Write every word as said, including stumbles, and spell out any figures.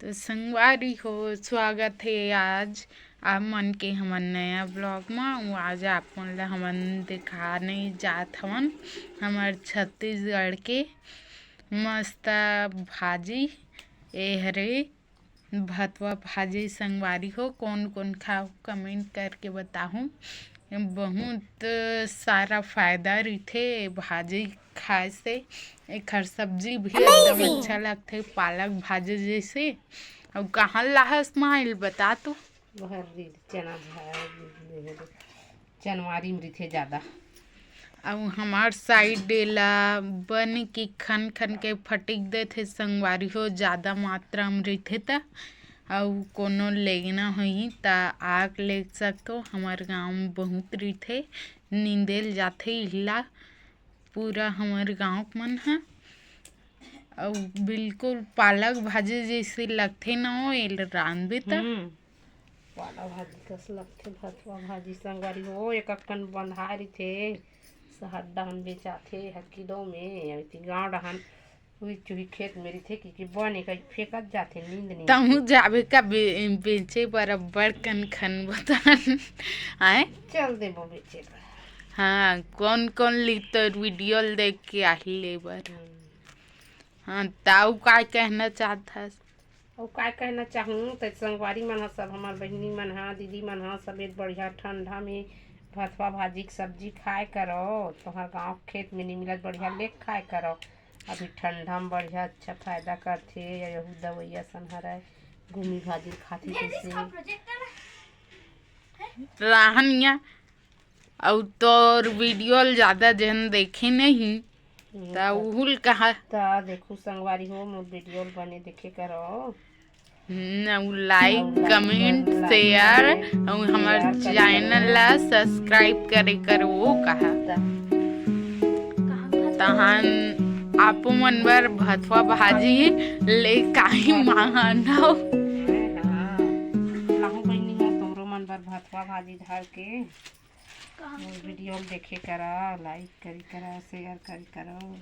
तो संगवारी हो, स्वागत हे आज आप मन के हमर नया vlog म। अउ आज आप मन ल हमन देखाने जात हवन हमर छत्तीसगढ़ के मस्त भाजी। ए हरे भथवा भाजी संगवारी हो, कोन कोन खाव comment करके बताहू। बहुत सारा फायदा रहिथे ए भाजी खाए से। एखर सब्जी भी एकदम अच्छा लगथे, पालक भाजी जैसे। अउ कहाँ लाहस माइल बता तो? भर्री चना भा-, चनवारी में रहिथे ज्यादा। अउ हमार side एला बने कि खन खन के फटिक देथे संगवारी हो, ज्यादा मात्रा में रहिथे त। अउ कोनो लेना होही त आके ले सकथो, हमर गांव में बहुत रहिथे, नींदेल जाथे इल्ला पूरा हमर गांव मन ह। अउ बिल्कुल पालक भाजी जैसे लगथे न, ओ एल रांधबे त। हम्म, पालक भाजी कस लगथे भथवा भाजी संगवारी हो। एक अक्कन बंधाए रहिथे, सहर डहन बेचाथे ह किलो में, अउ एती गांव डहन उही चुही खेत में रहिथे कि, कि बने कहीं फेंकत जाथे, नींद नींद तहूँ के। जाबे का बे-, बेचे बर अब्बड़ कन खन बतन। आए? चल देबो बेचे बर। हाँ, कौन कौन ली तोर video ल देख के आही ले बर। हम्म। हाँ, ताऊ का कहना चाहत हस? अउ का कहना चाहूँ, त संगवारी मन ह, सब हमर बहिनी मन ह, दीदी मन ह, सब एक बढ़िया ठंडा में भथवा भाजी के सब्जी खाए करो। तोहर गांव खेत में नहीं मिलत, बढ़िया लेके खाए करो। अभी ठंडा में बढ़िया अच्छा फायदा करथे। यहू दवैया सन हरय, घूमी भाजी खाथे जैसे। राहन या, अउ तोर video ल ज्यादा जन देखे नहीं, हम्म, त त उहुल कहा। त देखू संगवारी हो, मोर video ल बने देखे करो। हम्म, अउ like, अउ like, comment, comment, share, share, अउ हमर share, channel comment। ला subscribe करे करो, ओ कहा। त तहन आपो मन बर भथवा भाजी ले काही मांगव। हाँ, लाहू बहिनी हो, तोरो मन बर भथवा भाजी धर के। मोर video ल देखे करा, like करी करा, share करी करा।